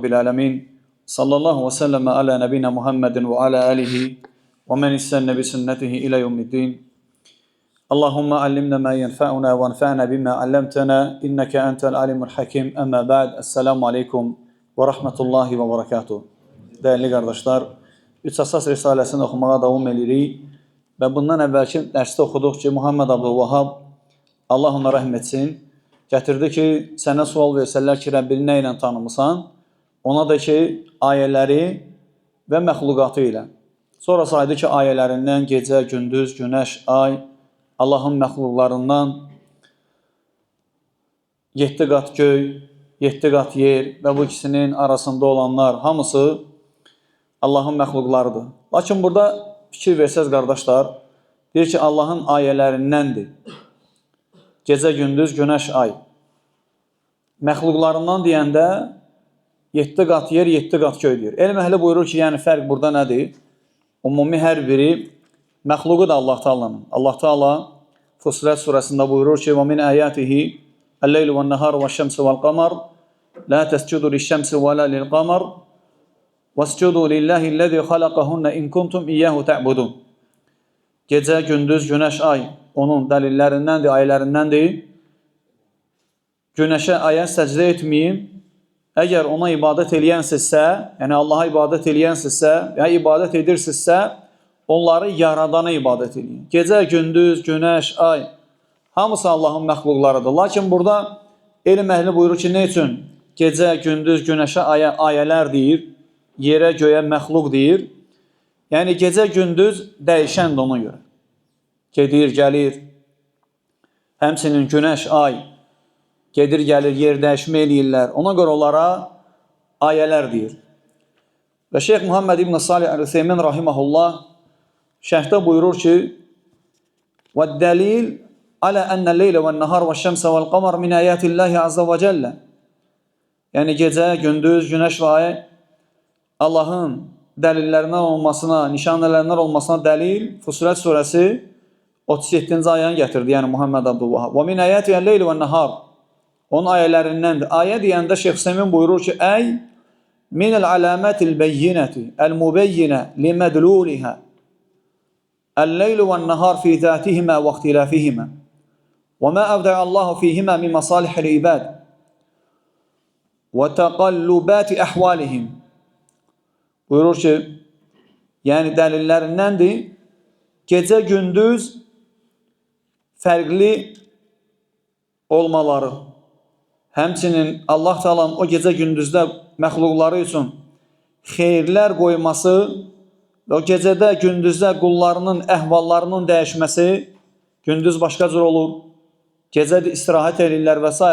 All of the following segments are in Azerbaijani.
Rabbil alemin. Sallallahu ve sellem ala nebina Muhammedin ve ala alihi ve men istenne bi sünnetihi ila yevmiddin. Allahümme allimna ma yenfa'una ve enfa'na bima allamtana inneke entel alimul hakim. Amma ba'd. Esselamu aleykum ve rahmetullahi ve berekatuhu. Değerli qardaşlar, Üç Əsas Risaləsini oxumağa davam edirik və bundan əvvəlki dərsdə oxuduq ki, Muhammed Abdülvahhab, Allah ona rəhm etsin, gətirdi ki, sənə sual versələr ki, Rəbbini nə ilə tanımısan? Ona da ki, ayələri və məxluqatı ilə. Sonra saydı ki, ayələrindən gecə, gündüz, günəş, ay, Allahın məxluqlarından 7 qat göy, 7 qat yer və bu ikisinin arasında olanlar hamısı Allahın məxluqlarıdır. Lakin burada fikir versəz qardaşlar, deyir ki, Allahın ayələrindəndir. Gecə, gündüz, günəş, ay. Məxluqlarından deyəndə 7 qat yer, 7 qat göy deyir. Elm əhli buyurur ki, yəni fərq burada nədir? Ümumi hər biri məxluqu da Allah Taala'nın. Allah Taala Fussilet surəsində buyurur ki: "Və min ayatihi el-leylu ve'n-nahar ve'ş-şemsu ve'l-qamar la tescudu liş-şemsi ve la lil-qamar vescudu lillahi'llezî halakahunne in kuntum iyyahu ta'budun." Gecə, gündüz, günəş, ay onun dəlillərindəndir, ayələrindəndir. Günəşə, aya səcdə etməyin. Əgər ona ibadət eləyənsinizsə, yəni Allaha ibadət eləyənsinizsə, ya ibadət edirsinizsə, onları yaradana ibadət eləyin. Gecə, gündüz, günəş, ay hamısı Allahın məxluqlarıdır. Lakin burada elm əhli buyurur ki, nə üçün gecə, gündüz, günəşə, aya ayələr deyir, yerə, göyə məxluq deyir? Yəni gecə, gündüz dəyişəndir ona görə. Gedir, gəlir. Həmçinin günəş, ay gedir, gəlir, yer dəyişmə eləyirlər. Ona görə onlara ayələr deyir. Və Şeyx Muhammed İbn Salih Əl-Üseymin rahimehullah şərhdə buyurur ki: "Və dəlil alə ennə-leylə və-nəhar və-şəmsə vəl-qamar min ayatillahi azza və cəllə." Yəni gecə, gündüz, günəş və ay Allahın dəlillərindən olmasına, nişanələrindən olmasına dəlil Fussilet surəsi 37-ci ayəni gətirdi, yəni Muhammed Abdülvahhab. Və min ayatihi-leyl və-nəhar. Onun ayələrindəndir. Ayə deyəndə Şeyx Hüseyin buyurur ki, əy minəl aləmətil bəyyinəti əl-mübəyyinə limədluliha el-leylu və-nəhar fi zətihimə və ixtilafihimə və mə əvdəallahu fihimə min masalihil ibad və təqallubati əhvalihim. Buyurur ki, yəni dəlillərindəndir, gecə gündüz fərqli olmaları. Həmçinin Allah Taala'nın o gecə gündüzdə məxluqları üçün xeyirlər qoyması və o gecədə gündüzdə qullarının əhvallarının dəyişməsi, gündüz başqa cür olur, gecə də istirahət edirlər və s.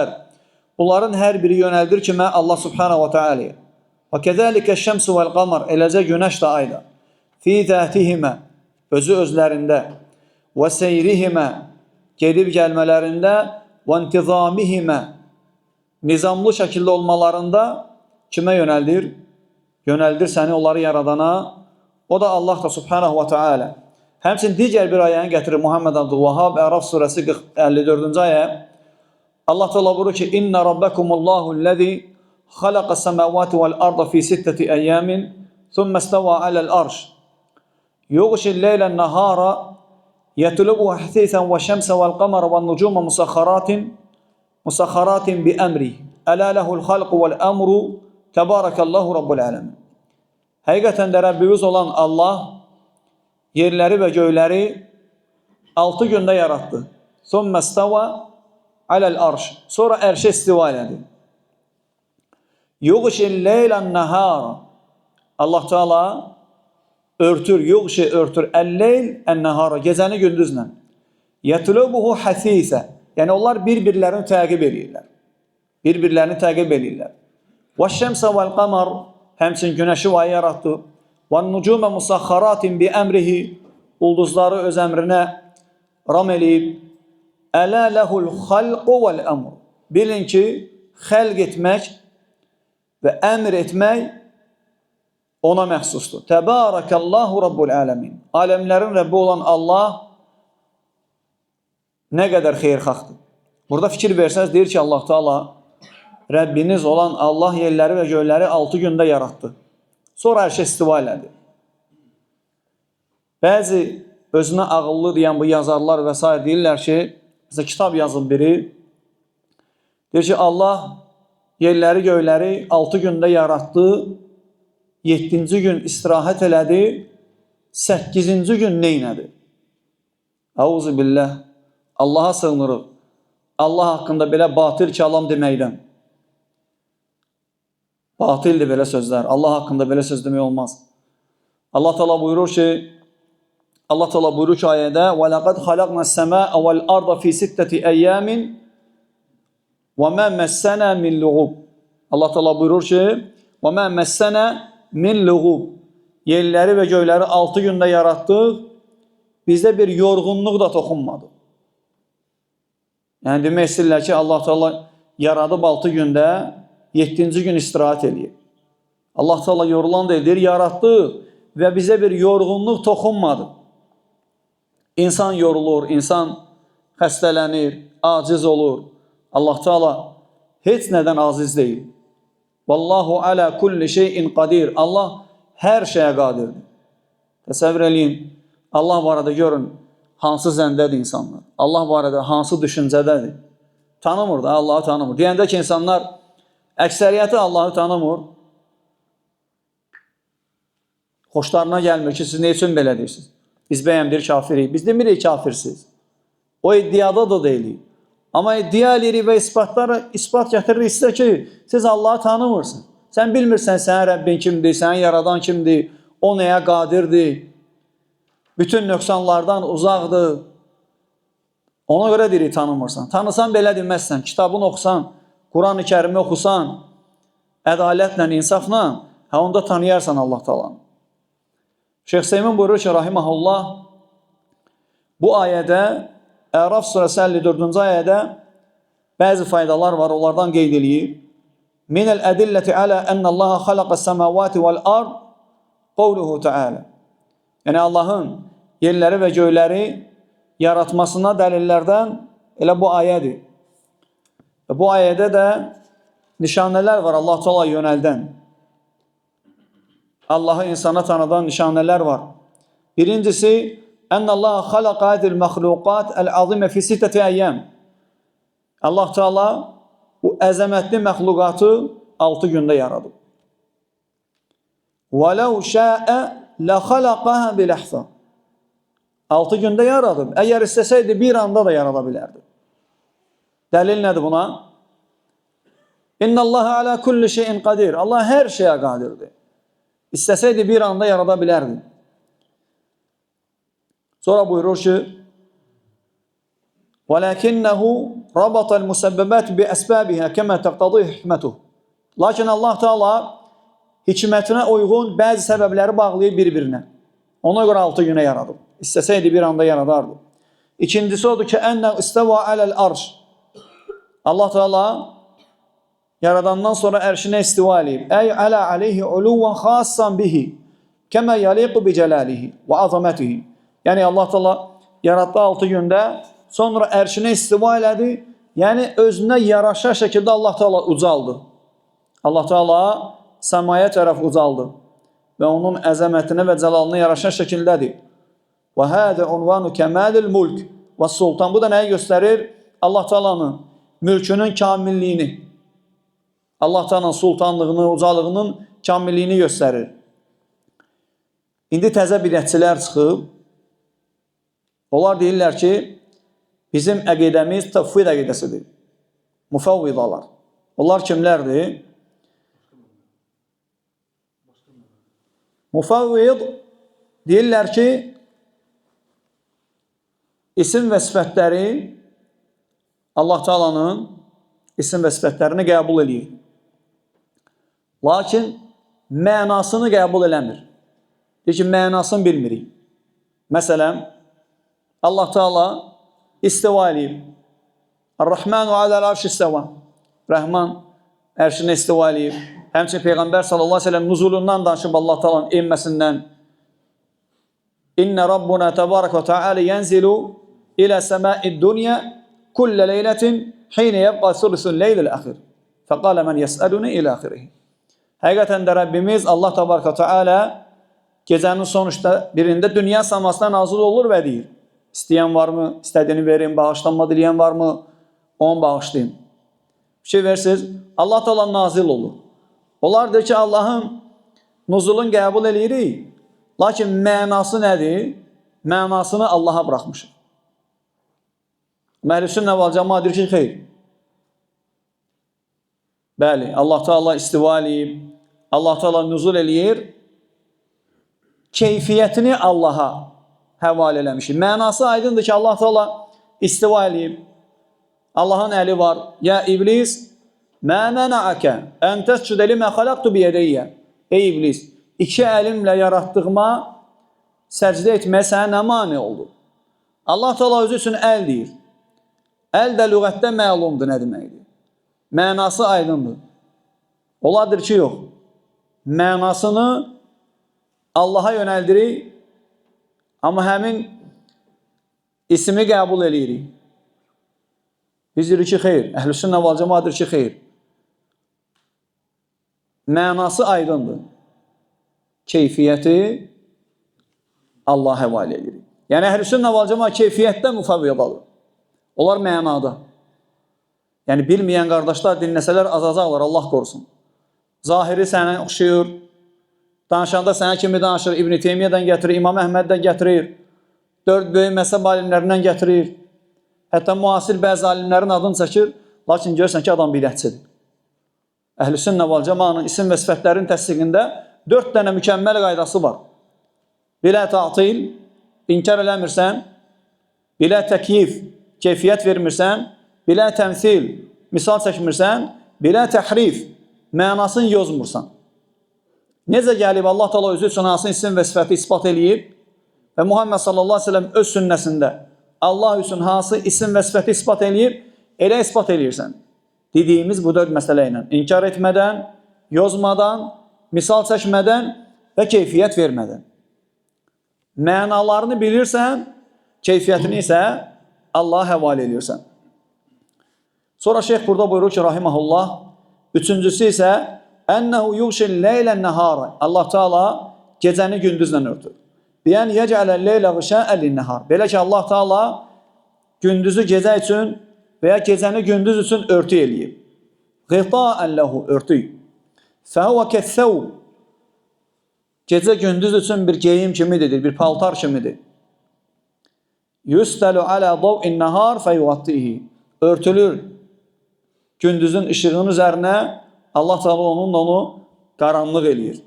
Bunların hər biri yönəldir kimə? Allah Subhanahu və Teala'ya. Və kəzəlikə şəmsu vəl-qamar, eləcə günəş də ay da. Fi zətihimə, özü özlərində, və seyrihimə, gedib gəlmələrində, və intizamihimə, nizamlı şəkildə olmalarında kimə yönəldir? Yönəldir səni onları yaradana. O da Allah da Subhanahu və Teala. Həmçinin digər bir ayəni gətirir Muhammed Abdülvahhab, Əraf surəsi 54-cü ayə. Allah Teala buyurur ki: "İnne rabbakumullahu allazi xalaqa semavati vel arda fi sitteti ayyamin thumma istava alel arş. Yughşi l-leyla n-nahara yatlubuhu hasisan ve şemse vel qamara ven nucuma musakharatin bi emri. Əla lehul xalqu vel emru. Tebarakallahu rabbul alamin." Həqiqətən də Rəbbimiz olan Allah yerləri və göyləri 6 gündə yaratdı. Thumma istava alel arş. Sonra ərşə istiva elədi. Yuğşi leylan nahara. Allah Teala örtür, yuğşi örtür. El-leyl en-nahara. Gecəni gündüzlə. Yetlubuhu hasisə. Yəni onlar bir-birlərini təqib eləyirlər. Bir-birlərini təqib eləyirlər. Və şəmsə vəl-qamar, həmçinin günəşi və ayı yaratdı. Və nucumə musaxxaratin bi əmrihi, ulduzları öz əmrinə ram eləyib. Ələ lehul xalqu vəl əmr. Bilin ki, xəlq etmək və əmr etmək ona məxsusdur. Təbarəkallahu Rabbul aləmin. Aləmlərin Rəbbi olan Allah nə qədər xeyirxahdır. Burada fikir versəniz deyir ki, Allah Teala Rəbbiniz olan Allah yerləri və göyləri 6 gündə yaratdı. Sonra ərşə istiva elədi. Bəzi özünə ağıllı deyən bu yazarlar və s. deyirlər ki, məsələn, kitab yazıb biri, deyir ki, Allah yerləri, göyləri 6 gündə yaratdı, 7-ci gün istirahət elədi, 8-ci gün neynədi? Auzu billah, Allaha sığınırıq. Allah haqqında belə batil kəlam deməkdən. Batildir belə sözlər. Allah haqqında belə söz demək olmaz. Allah Teala buyurur ki, Allah Teala buyurur ki ayədə: "Və laqad xalaqnas semaa vel arda fi sittati ayyamin və ma messana min luğub." Allah Teala buyurur ki: "Və ma messana min luğub." Yerləri və göyləri 6 gündə yaratdıq. Bizdə bir yorğunluq da toxunmadı. Yəni demək istəyirlər ki, Allah Teala yaradıb 6 gündə, 7-ci gün istirahət eləyir. Allah Teala yorulan deyil, deyir, yaratdı və bizə bir yorğunluq toxunmadı. İnsan yorulur, insan xəstələnir, aciz olur. Allah Teala heç nədən aciz deyil. Vallahu ala kulli şeyin qadir. Allah hər şeyə qadirdir. Təsəvvür eləyin, Allah barədə görün hansı zəndədir insanlar. Allah barədə hansı düşüncədədir. Tanımır da, Allahı tanımır. Deyəndə ki, insanlar əksəriyyəti Allahı tanımır. Xoşlarına gəlmir ki, siz nə üçün belə deyirsiniz? Biz bəyəm deyir kafirik. Biz demirik kafirsiz. O iddiada da deyilik. Amma iddia eləyirik və isbat gətiririk sizə ki, siz Allahı tanımırsınız. Sən bilmirsən sənin Rəbbin kimdir, sənin yaradan kimdir, o nəyə qadirdir, bütün nöqsanlardan uzaqdır. Ona görə deyirik tanımırsan. Tanısan belə deməzsən, kitabını oxusan, Quran-ı Kərimi oxusan, ədalətlə, insafla, hə onda tanıyarsan Allah Taalanı. Şeyx Seymin buyurur ki, rahiməhullah, bu ayədə, Əraf surəsi 54-cü ayədə bəzi faydalar var, onlardan qeyd eləyir. Minəl ədilləti alə ənəllaha xalaqas səmavati vəl-ard qovluhu təalə. Yəni Allahın yerləri və göyləri yaratmasına dəlillərdən elə bu ayədir. Və bu ayədə də nişanələr var Allah Teala yönəldən. Allahı insana tanıdan nişanələr var. Birincisi, Ənəllaha xalaqa hadil məxluqat əl-azimə fi sittəti əyyam. Allah Teala bu əzəmətli məxluqatı 6 gündə yaradıb. Və ləv şəə ləxalaqaha biləhza. 6 gündə yaradıb. Əgər istəsəydi bir anda da yarada bilərdi. Dəlil nədir buna? İnnallaha ala kulli şeyin qadir. Allah hər şeyə qadirdir. İstəsəydi bir anda yarada bilərdi. Sonra buyurur ki: "Velakinnehu rabata el-musebbebat bi asbabiha kema taqtadi hikmetuhu." Lakin Allah Teala hikmətinə uyğun bəzi səbəbləri bağlayır bir-birinə. Ona görə 6 günə yaradıb. İstəsəydi bir anda yaradardı. İkincisi odur ki, enne isteva alel arş. Allah Teala yaradandan sonra ərşinə istiva eləyib. Ey ala aleyhi uluvan xassan bihi kema yaliqu bi celalihi və azametihi. Yəni Allah Teala yaratdı 6 gündə, sonra ərşinə istiva elədi. Yəni özünə yaraşar şəkildə Allah Teala ucaldı. Allah Teala səmaya tərəf ucaldı və onun əzəmətinə və cəlalına yaraşan şəkildədir. Və hədə unvanu kəmalil mulk və sultan. Bu da nəyi göstərir? Allah Teala'nın mülkünün kamilliyini. Allah Teala'nın sultanlığını, ucalığının kamilliyini göstərir. İndi təzə bidətçilər çıxıb. Onlar deyirlər ki, bizim əqidəmiz təfvid əqidəsidir. Müfəvvidalar. Onlar kimlərdir? Müfəvvid deyirlər ki, isim və sifətləri Allah Teala'nın isim və sifətlərini qəbul eləyir. Lakin mənasını qəbul eləmir. Deyir ki, mənasını bilmirik. Məsələn, Allah Teala istiva eləyib. Ar-Rahmanu aləl arş isteva. Rəhman ərşinə istiva eləyib. Həmçinin Peyğəmbər sallallahu əleyhi və səlləm nuzulundan danışıb Allah Teala'nın enməsindən. İnne Rabbuna təbarək və təala yenzilu ilə səmaid dunya kullə leylətin hinə yebqa sulusul leylil əxir. Fəqalə mən yəsəluni ilə axirihi. Həqiqətən də Rəbbimiz Allah təbaraka Teala gecənin son üçdə birində dünya səmasına nazil olur və deyir: İstəyən varmı? İstədiyini verin, bağışlanma diləyən varmı? Onu bağışlayın. Fikir versiniz, Allah Teala nazil olur. Onlar deyir ki, Allahın nuzulun qəbul eləyirik. Lakin mənası nədir? Mənasını Allaha buraxmışıq. Əhl-i Sünnə vəl Cəmaa deyir ki, xeyr. Bəli, Allah Teala istiva eləyib, Allah Teala nuzul eləyir. Keyfiyyətini Allaha həvalə eləmişik. Mənası aydındır ki, Allah Teala istiva eləyib. Allahın əli var. Ya iblis, mə mənəəkə ən təscudə limə xalaqtu biyədəyyə. Ey iblis, iki əlimlə yaratdığıma səcdə etməyə sənə nə mane oldu? Allah Teala özü üçün əl deyir. Əl də lüğətdə məlumdur nə deməkdir. Mənası aydındır. Oladır ki, yox. Mənasını Allaha yönəldirik, amma həmin ismi qəbul eləyirik. Biz deyirik ki, xeyr. Əhl-i Sünnə vəl Cəmaa deyir ki, xeyr. Mənası aydındır. Keyfiyyəti Allaha həvalə edirik. Yəni Əhl-i Sünnə vəl Cəmaa keyfiyyətdə müfəvvidadır. Onlar mənada. Yəni bilməyən qardaşlar dinləsələr azacaqlar, Allah qorusun. Zahiri sənə oxşayır, danışanda sənə kimi danışır, İbn Teymiyyədən gətirir, İmam Əhməddən gətirir, dörd böyük məzhəb alimlərindən gətirir. Hətta müasir bəzi alimlərin adını çəkir, lakin görürsən ki, adam bidətçidir. Əhl-i Sünnə vəl Cəmaanın isim və sifətlərin təsdiqində 4 dənə mükəmməl qaydası var. Bilə ta'til, inkar eləmirsən, bilə təkyif, keyfiyyət vermirsən, bilə təmsil, misal çəkmirsən, bilə təhrif, mənasını yozmursan. Necə gəlib Allah Teala özü üçün hansı isim və sifəti isbat eləyib və Muhammed sallallahu əleyhi və səlləm öz sünnəsində Allah üçün hansı isim və sifəti isbat eləyib, elə isbat eləyirsən. Dediyimiz bu dörd məsələ ilə inkar etmədən, yozmadan, misal çəkmədən və keyfiyyət vermədən. Mənalarını bilirsən, keyfiyyətini isə Allaha həvalə eləyirsən. Sonra şeyx burada buyurur ki, rahimehullah, üçüncüsü isə ənəhu yuğşil leylən nəhara. Allah Teala gecəni gündüzlə örtür. Biyən yec'ələl leylə ğişəən linnəhar. Belə ki, Allah Teala gündüzü gecə üçün və ya gecəni gündüz üçün örtü eləyib. Ğitaən lehu, örtü. Fəhuvə kəssəvb. Gecə gündüz üçün bir geyim kimidir, bir paltar kimidir. Yüstəlu alə dav'in nəhar fəyuğattihi. Örtülür gündüzün işığının üzərinə, Allah Teala onunla onu qaranlıq eləyir.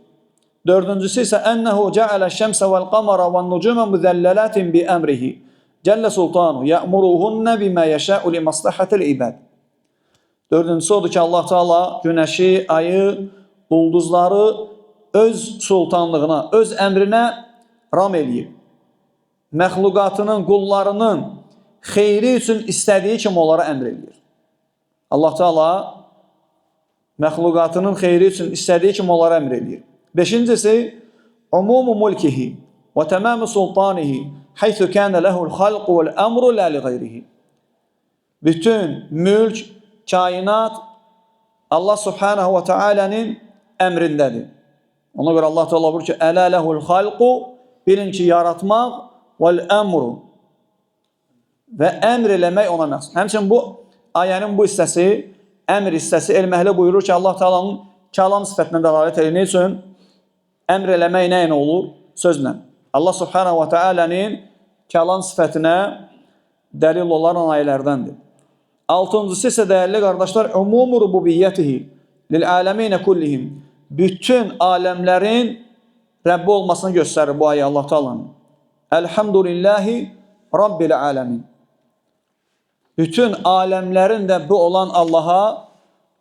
Dördüncüsü isə ənəhu cəalə şəmsə vəl qamara və nucumə müzəllələtin bi əmrihi. Cəllə sultanu yəmuruhunnə bimə yəşəu li maslahatil ibad. Dördüncüsü odur ki, Allah Teala günəşi, ayı, ulduzları öz sultanlığına, öz əmrinə ram eləyib. Məxluqatının, qullarının xeyri üçün istədiyi kimi onlara əmr eləyir. Allah Teala məxluqatının xeyri üçün istədiyi kimi onlara əmr eləyir. Beşincisi, umumu mulkihi və tamamı sultanihi haythu kana lehu'l xalqu vel emru la li gayrihi. Bütün mülk, kainat Allah Subhanahu ve Taala'nın əmrindədir. Ona görə Allah Teala buyurur ki, Ələ lehu'l xalqu, bilin ki, yaratmaq vel əmru və əmr eləmək ona məxsus. Həmçinin bu ayənin bu hissəsi, əmr hissəsi elm əhli buyurur ki, Allah Teala'nın kəlam sifətinə dəlalət edir. Nə üçün? Əmr eləmək nə ilə olur? Sözlə. Allah Subhanahu ve Taala'nın kəlam sifətinə dəlil olan ayələrdəndir. Altıncısı isə dəyərli qardaşlar, umumu rububiyyətihi lil aləminə kullihim. Bütün aləmlərin Rəbbi olmasını göstərir bu ayə Allah Taala'nın. Elhamdülillahi Rabbil aləmin. Bütün aləmlərin Rəbbi olan Allaha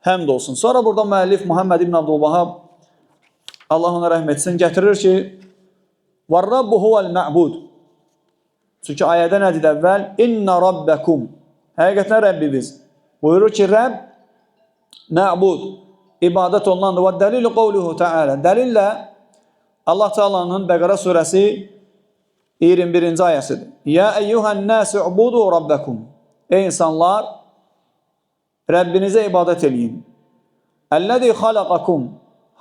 həmd olsun. Sonra burada müəllif Muhammed ibn Abdülvahhab, Allah ona rəhm etsin, gətirir ki, Var-Rabbu huvel mə'bud. Çünki ayədə nə dedi əvvəl? İnna rabbəkum. Həqiqətən Rəbbimiz. Buyurur ki, Rəbb mə'bud. İbadət olunandır. Və dəlilu qavluhu təalə. Dəlillə Allah Teala'nın Bəqərə surəsi 21-ci ayəsidir. Ya eyyuhən nəsü ubudu rabbəkum. Ey insanlar, Rəbbinizə ibadət eləyin. Əlləzi xalaqakum,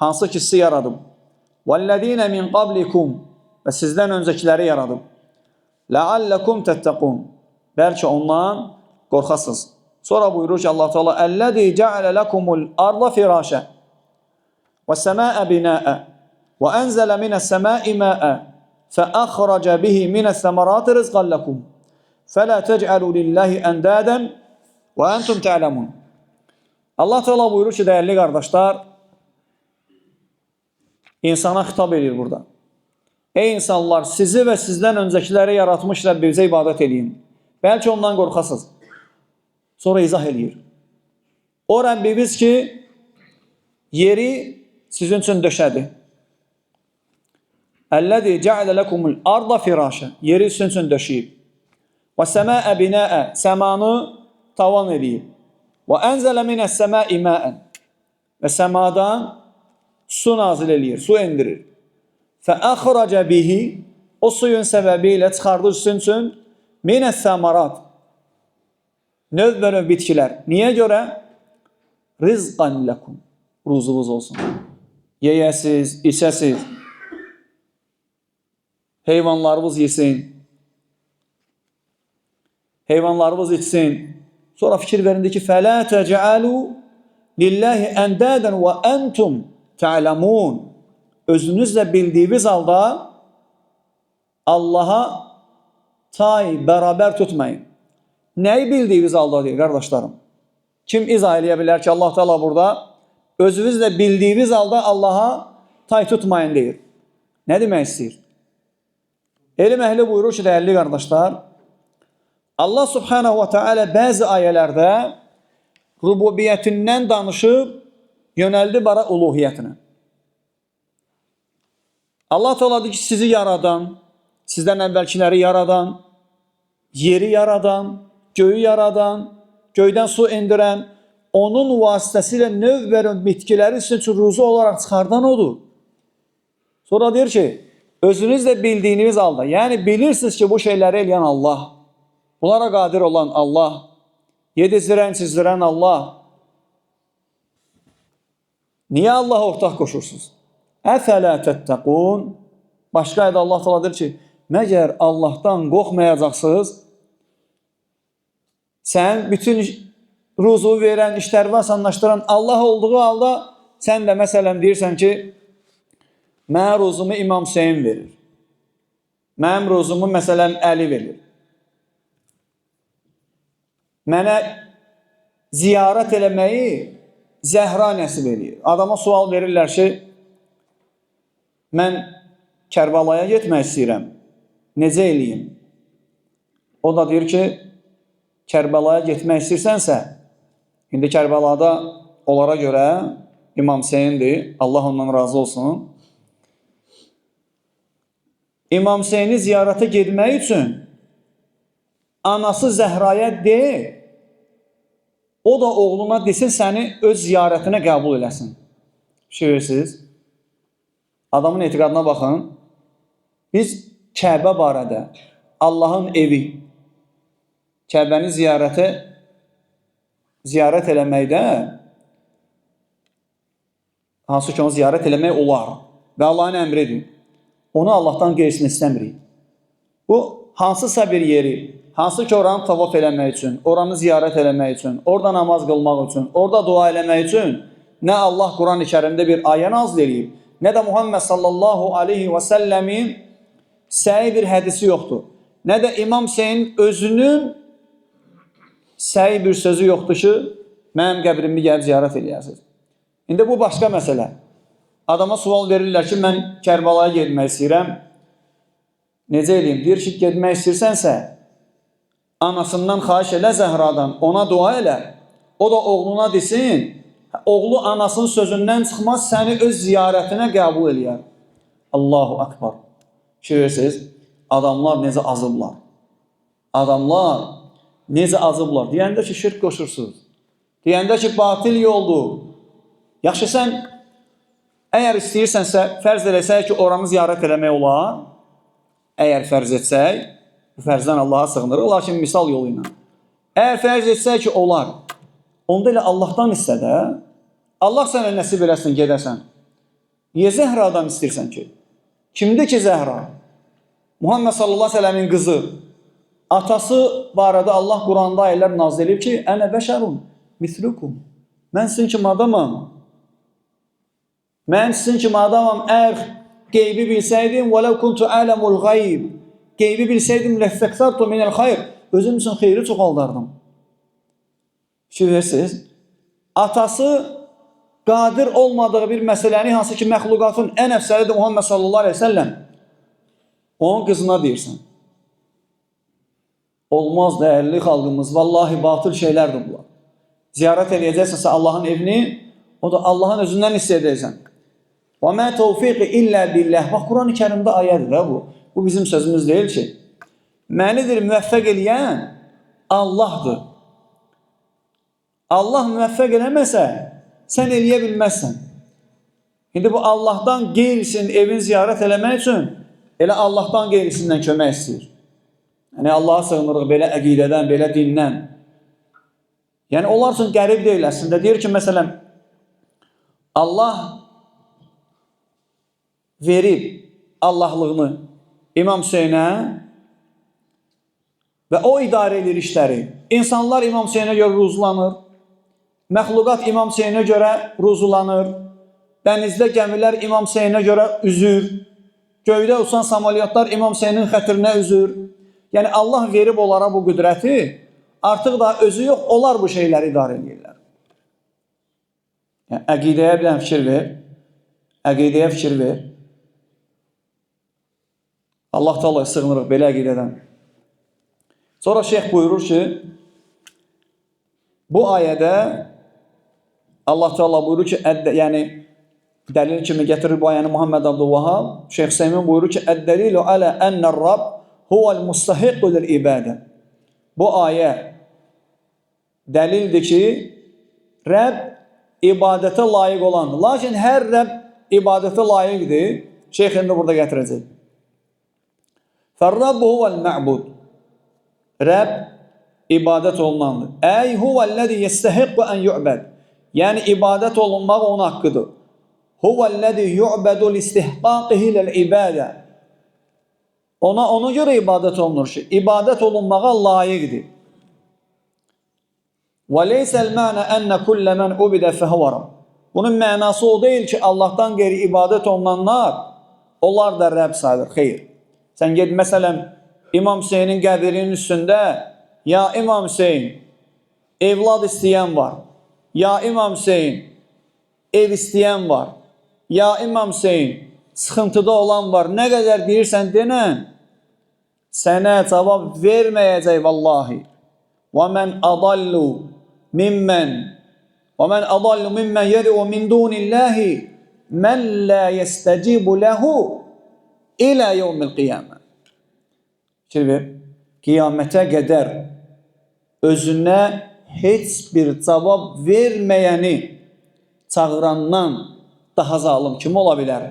hansı ki sizi yaradıb. Vəllezine min qablikum, və sizdən öncəkiləri yaradıb. Leallekum tettaqun, bəlkə ondan qorxasınız. Sonra buyurur ki Allah Teala: Əlləzi ceale lekumul arda firasha və səmaa binaa və ənzələ minəs-səma'i ma'a fəəxraca bihi minəs-səmarati rizqan lekum. Fələ tec'alu lillahi endadan və entum ta'lemun. Allah Teala buyurur ki, dəyərli qardaşlar, insana xitab edir burada. Ey insanlar, sizi və sizdən öncəkiləri yaratmış Rəbbimizə ibadət eləyin. Bəlkə ondan qorxasınız. Sonra izah eləyir. O Rəbbimiz ki, yeri sizin üçün döşədi. Əlləzi ceale lekumul arda firasha. Yeri sizin üçün döşəyib. Və səmaə binaa, səmanı tavan eləyib. Və ənzələ minəs-səma'i ma'an. Və səmadan su nazil eləyir, su endirir. Fəəxraca bihi, o suyun səbəbi ilə çıxardır sizin üçün minəs-səmarat, növbənöv bitkilər. Niyə görə? Rizqan lekum, ruzuvuz olsun. Yeyəsiz, içəsiz, heyvanlarınız yesin, heyvanlarınız içsin. Sonra fikir verin ki, fələ təcəalu lillahi endadan və entum ta'lemun. Özünüzlə bildiyiniz halda Allaha tay bərabər tutmayın. Nəyi bildiyiniz halda deyir qardaşlarım? Kim izah eləyə bilər ki, Allah Teala burada özünüzlə bildiyiniz halda Allaha tay tutmayın deyir. Nə demək istəyir? Elm əhli buyurur ki, dəyərli qardaşlar, Allah Subhanahu ve Teala bəzi ayələrdə rububiyyətindən danışıb yönəldi bara uluhiyyətinə. Allah Teala deyir ki, sizi yaradan, sizdən əvvəlkiləri yaradan, yeri yaradan, göyü yaradan, göydən su endirən, onun vasitəsilə növbənöv bitkiləri sizin üçün ruzu olaraq çıxardan odur. Sonra deyir ki, özünüzlə bildiyiniz halda, yəni bilirsiniz ki, bu şeyləri eləyən Allah, bunlara qadir olan Allah, yedizdirən, çizdirən Allah. Niyə Allaha ortaq qoşursunuz? Əfələ təttəqun. Başqa ayədə Allah Teala deyir ki, məgər Allahdan qorxmayacaqsınız? Sən bütün ruzu verən, işləri asanlaşdıran Allah olduğu halda sən də məsələn deyirsən ki, mənə ruzumu İmam Hüseyin verir. Mənim ruzumu məsələn Əli verir. Mənə ziyarət eləməyi Zəhra nəsib eləyir. Adama sual verirlər ki, mən Kərbəlaya getmək istəyirəm. Necə eləyim? O da deyir ki, Kərbəlaya getmək istəyirsənsə, indi Kərbəlada onlara görə İmam Hüseyindir, Allah ondan razı olsun. İmam Hüseyini ziyarətə getmək üçün anası Zəhraya de, o da oğluna desin, səni öz ziyarətinə qəbul eləsin. Şey verirsiniz. Adamın etiqadına baxın. Biz Kəbə barədə, Allahın evi, Kəbəni ziyarət eləməkdə, hansı ki onu ziyarət eləmək olar və Allahın əmridir. Onu Allahdan qeyrisini istəmirik. Bu, hansısa bir yeri, hansı ki oranı tavaf eləmək üçün, oranı ziyarət eləmək üçün, orada namaz qılmaq üçün, orada dua eləmək üçün nə Allah Quran-ı Kərimdə bir ayə nazil eləyib, nə də Muhammed sallallahu aleyhi və səlləmin səhi bir hədisi yoxdur. Nə də İmam Hüseyin özünün səhi bir sözü yoxdur ki, mənim qəbrimi gəlib ziyarət eləyəsiniz. İndi bu başqa məsələ. Adama sual verirlər ki, mən Kərbəlaya getmək istəyirəm. Necə eləyim? Deyir ki, getmək istəyirsənsə, anasından xahiş elə Zəhradan, ona dua elə. O da oğluna desin, oğlu anasının sözündən çıxmaz, səni öz ziyarətinə qəbul eləyər. Allahu Akbar. Görürsünüz, adamlar necə azıblar. Adamlar necə azıblar. Deyəndə ki, şirk qoşursunuz. Deyəndə ki, batil yoldur. Yaxşı, sən əgər istəyirsənsə, fərz eləsək ki, oranı ziyarət eləmək olar. Əgər fərz etsək, bu fərzdən Allaha sığınırıq, lakin misal yolu ilə. Əgər fərz etsək ki, olar, onda elə Allahdan istə də, Allah sənə nəsib eləsin, gedəsən. Niyə Zəhradan istəyirsən ki? Kimdir ki Zəhra? Muhammed sallallahu əleyhi və səlləmin qızı. Atası barədə Allah Quranda ayələr nazil edib ki, "Ənə bəşərun mislukum." Mən sizin kimi adamam. Mən sizin kimi adamam. Əgər qeybi bilsəydim, "Vələv kuntu a'lemul gayb." Qeybi bilsəydim, "Ləstəksartu minəl xeyr." Özüm üçün xeyri çoxaldardım. Fikir verirsiniz? Atası qadir olmadığı bir məsələni, hansı ki məxluqatın ən əfsəlidir Muhammed sallallahu əleyhi və səlləm, onun qızına deyirsən. Olmaz dəyərli xalqımız, vallahi batıl şeylərdir bunlar. Ziyarət eləyəcəksənsə Allahın evini, o da Allahın özündən istəyəcəksən. Və mə tevfiqi illə billah. Bax Quran-ı Kərimdə ayədir ha bu. Bu bizim sözümüz deyil ki. Mənidir müvəffəq eləyən Allahdır. Allah müvəffəq eləməsə, sən eləyə bilməzsən. İndi bu Allahdan qeyrisinin evini ziyarət eləmək üçün elə Allahdan qeyrisindən kömək istəyir. Yəni Allaha sığınırıq belə əqidədən, belə dindən. Yəni onlar üçün qərib deyil əslində. Deyir ki, məsələn, Allah verib Allahlığını İmam Hüseynə və o idarə edir işləri. İnsanlar İmam Hüseynə görə ruzulanır. Məxluqat İmam Hüseynə görə ruzulanır. Dənizdə gəmilər İmam Hüseynə görə üzür. Göydə uçan samolyotlar İmam Hüseynin xətrinə üzür. Yəni Allah verib onlara bu qüdrəti, artıq da özü yox, onlar bu şeyləri idarə edirlər. Yəni əqidəyə bir dənə fikir ver. Əqidəyə fikir ver. Allah Teala'ya sığınırıq belə əqidədən. Sonra şeyx buyurur ki, bu ayədə Allah Teala buyurur ki, yəni dəlil kimi gətirir bu ayəni Muhammed Abdülvahhab. Şeyx Hüseymin buyurur ki, "Əd-dəlilu alə ennər-Rabb huvel mustahiqqu lil-ibadə." Bu ayə dəlildir ki, Rəbb ibadətə layiq olandır. Lakin hər Rəbb ibadətə layiqdir. Şeyx indi burada gətirəcək. Fər-Rabbu huvel mə'bud. Rəbb ibadət olunandır. Ey huvəl-ləzi yestəhiqqu ən yu'bəd. Yəni ibadət olunmaq onun haqqıdır. Huvəl-ləzi yu'bədu li-istihqaqihi lil-ibadə. Ona ona görə ibadət olunur ki, ibadət olunmağa layiqdir. Və leysəl mənə enne kullə men ubidə fəhuvə Rabb. Bunun mənası o deyil ki, Allahdan qeyri ibadət olunanlar, onlar da Rəbb sayılır. Xeyr. Sən get məsələn İmam Hüseynin qəbrinin üstündə, ya İmam Hüseyn, evlad istəyən var. Ya İmam Hüseyn, ev istəyən var. Ya İmam Hüseyn, sıxıntıda olan var. Nə qədər deyirsən denən, sənə cavab verməyəcək vallahi. Və men adallu mimmen və men adallu mimmen yed'u min dunillahi men la yestecibu lehu ilə yevmil qiyamə. Fikir ver. Qiyamətə qədər özünə heç bir cavab verməyəni çağırandan daha zalım kim ola bilər?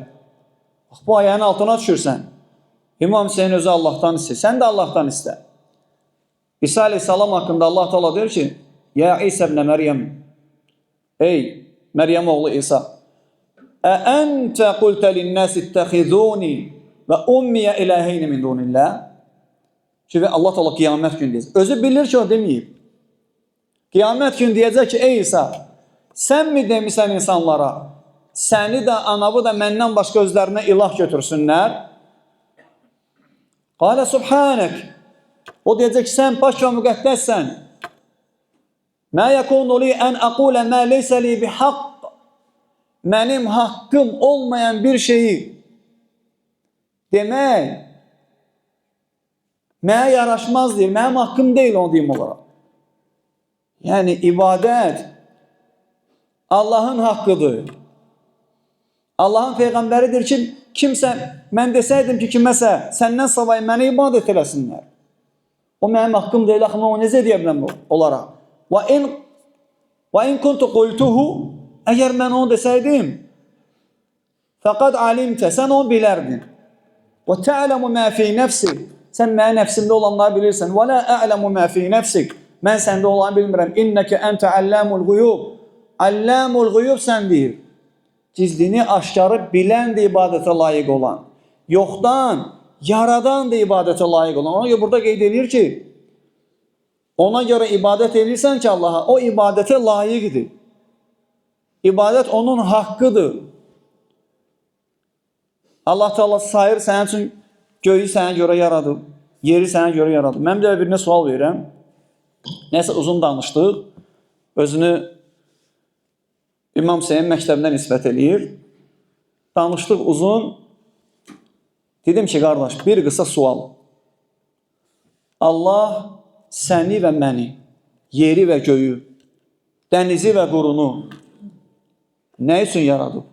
Bax, bu ayənin altına düşürsən. İmam Hüseyin özü Allahdan istəyir. Sən də Allahdan istə. İsa aleyhissalam haqqında Allah Teala deyir ki, Ya İsa ibn Məryəm, ey Məryəm oğlu İsa, Ə əntə qultə linnəs ittəxizuni və ummiyə iləheyni min dunillah. Ki, və Allah Teala qiyamət günü deyəcək. Özü bilir ki, o deməyib. Qiyamət günü deyəcək ki, ey İsa, sən mi demisən insanlara, səni də, anavı da məndən başqa özlərinə ilah götürsünlər? Qalə subhanək. O deyəcək ki, sən pak və müqəddəssən. Mə yəkunu li ən əqulə mə leysə li bihaqq. Mənim haqqım olmayan bir şeyi demək mənə yaraşmaz deyir. Mənim haqqım deyil onu deyim olaraq. Yəni ibadət Allahın haqqıdır. Allahın peyğəmbəridir ki, kimsə mən desəydim ki, kiməsə səndən savayı mənə ibadət eləsinlər. O mənim haqqım deyil, axı mən onu necə deyə bilərəm olaraq? Və in kuntu qultuhu, əgər mən onu desəydim, fəqad alimtə, sən onu bilərdin. Və ta'lemu ma fi nəfsi, sən mənim nəfsimdə olanları bilirsən. Və la a'lemu ma fi nəfsik, mən səndə olanı bilmirəm. İnnəkə entə allamul quyub. Allamul Ğuyubsən deyir. Gizlini, aşkarı bilən də ibadətə layiq olan. Yoxdan, yaradan da ibadətə layiq olan. Ona görə burada qeyd edir ki, ona görə ibadət edirsən ki Allaha, o ibadətə layiqdir. İbadət onun haqqıdır. Allah Teala sayır sənin üçün göyü sənə görə yaradıb, yeri sənə görə yaradıb. Mən bir də birinə sual verirəm. Nəsə uzun danışdıq. Özünü İmam Hüseyin məktəbinə nisbət eləyir. Danışdıq uzun. Dedim ki, qardaş, bir qısa sual. Allah səni və məni, yeri və göyü, dənizi və qurunu nə üçün yaradıb?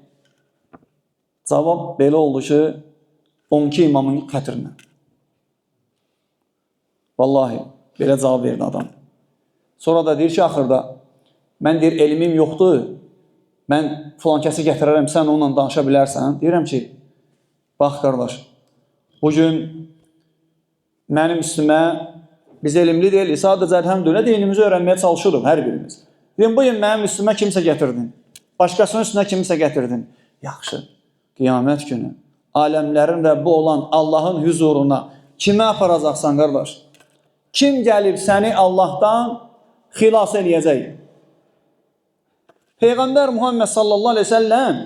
Cavab belə oldu ki, 12 imamın xətrinə. Vallahi, belə cavab verdi adam. Sonra da deyir ki, axırda, mən deyir, elmim yoxdur, mən filan kəsi gətirərəm, sən onunla danışa bilərsən. Deyirəm ki, bax qardaş, bugün mənim üstümə biz elmli deyilik, sadəcə əlhəmdülillah dinimizi öyrənməyə çalışırıq hər birimiz. Deyim, bugün mənim üstümə kimsə gətirdin, başqasının üstünə kimsə gətirdin. Yaxşı, qiyamət günü aləmlərin Rəbbi olan Allahın hüzuruna kimə aparacaqsan qardaş? Kim gəlib səni Allahdan xilas eləyəcək? Peyğəmbər Muhammed sallallahu aleyhi ve sellem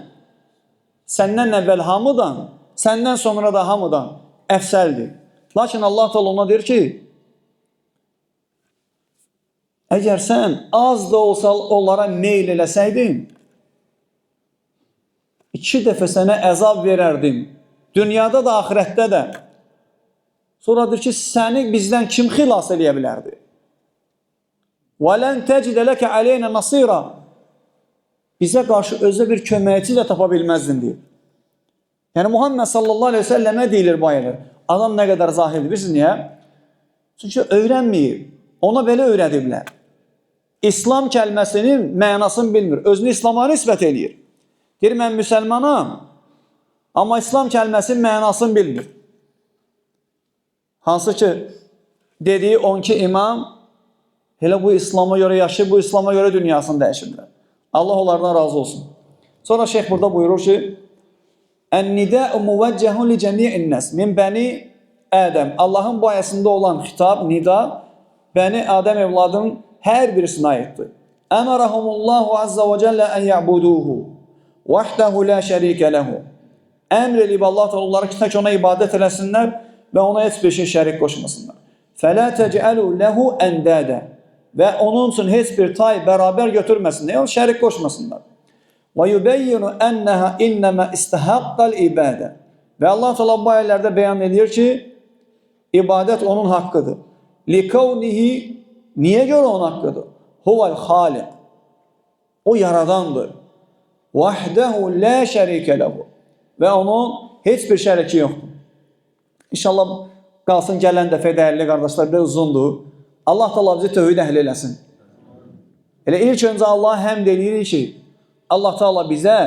səndən əvvəl hamıdan, səndən sonra da hamıdan əfsəldir. Lakin Allah Teala ona deyir ki, əgər sən az da olsa onlara meyl eləsəydin, 2 dəfə sənə əzab verərdim. Dünyada da, axirətdə də. Sonra deyir ki, səni bizdən kim xilas eləyə bilərdi? وَلَنْ تَجِدَ لَكَ عَلَيْنَا نَصِيرًا. Bizə qarşı özə bir köməkçi də tapa bilməzdin, deyir. Yəni, Muhammed sallallahu aleyhi ve sellemə deyilir bu ayələr. Adam nə qədər zahildir, bilirsiniz niyə? Çünki öyrənməyib. Ona belə öyrədiblər. İslam kəlməsinin mənasını bilmir. Özünü İslama nisbət eləyir. Deyir, mən müsəlmanam, amma İslam kəlməsinin mənasını bilmir. Hansı ki, dediyi 12 imam elə bu İslama görə yaşayır, bu İslama görə dünyasını dəyişirlər. Allah onlardan razı olsun. Sonra şeyx burada buyurur ki, Ən-nidâ'u muvəccəhun li cəmi'in-nəs min bəni Ədəm. Allahın bu ayəsində olan xitab, nida, Bəni Adəm evladının hər birisinə aiddir. Əmərəhumullahu azza və cəllə ən ya'buduhu vahdehu la şərikə lehu. Əmr eləyib Allah Teala onları ki, tək ona ibadət eləsinlər və ona heç bir şey şərik qoşmasınlar. Fələ tec'alu lehu əndədə. Və onun üçün heç bir tay bərabər götürməsinlər, yəni şərik qoşmasınlar. Və yubeyyinu ənəhə innəmə istahaqqal ibadə. Və Allah Teala bu ayələrdə bəyan edir ki, ibadət onun haqqıdır. Likavnihi, niyə görə onun haqqıdır? Huvel xaliq. O yaradandır. Vahdehu la şərikə lehu. Və onun heç bir şəriki yoxdur. İnşallah qalsın gələn dəfə dəyərli qardaşlar, biraz uzundur. Allah Teala bizi tövhid əhli eləsin. Elə ilk öncə Allaha həmd eləyirik ki, Allah Teala bizə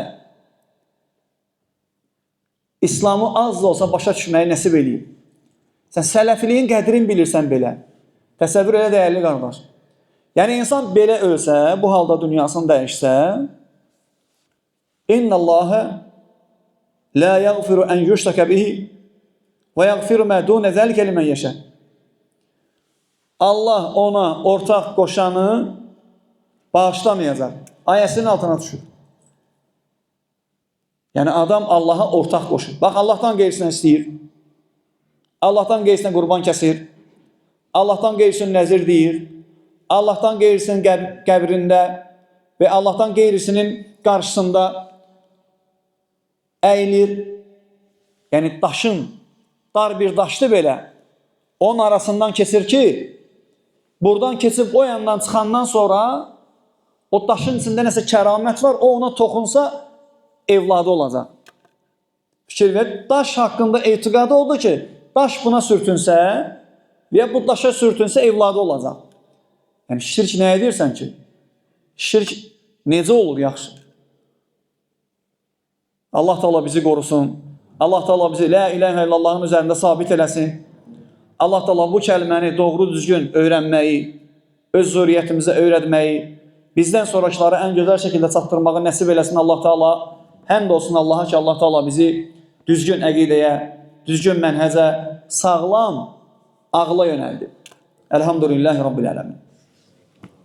İslamı az da olsa başa düşməyi nəsib eləyib. Sən sələfiliyin qədrini bilirsən belə. Təsəvvür elə dəyərli qardaş. Yəni insan belə ölsə, bu halda dünyasını dəyişsə, İnnallâhe la yəğfiru ən yüşrəkə bihi və yəğfiru mə dunə zəlikə limən yeşə. Allah ona ortaq qoşanı bağışlamayacaq. Ayəsinin altına düşür. Yəni adam Allaha ortaq qoşur. Bax, Allahdan qeyrisinə istəyir. Allahdan qeyrisinə qurban kəsir. Allahdan qeyrisinin nəzir deyir. Allahdan qeyrisinin qəbrində və Allahdan qeyrisinin qarşısında əyilir. Yəni daşın, dar bir daşdı belə, onun arasından keçir ki, buradan keçib o yandan çıxandan sonra o daşın içində nəsə kəramət var, o ona toxunsa evladı olacaq. Fikir ver, daş haqqında etiqadı oldu ki, daş buna sürtünsə və ya bu daşa sürtünsə evladı olacaq. Yəni şirk nə edirsən ki? Şirk necə olur yaxşı? Allah Teala bizi qorusun. Allah Teala bizi la ilahe illallahın üzərində sabit eləsin. Allah Teala bu kəlməni doğru düzgün öyrənməyi, öz zürriyyətimizə öyrətməyi, Bizdən sonrakılara ən gözəl şəkildə çatdırmağı nəsib eləsin Allah Taala. Həmd olsun Allaha ki, Allah Taala bizi düzgün əqidəyə, düzgün mənhəcə, sağlam ağla yönəldib. Elhamdülillahi Rabbil ələmin.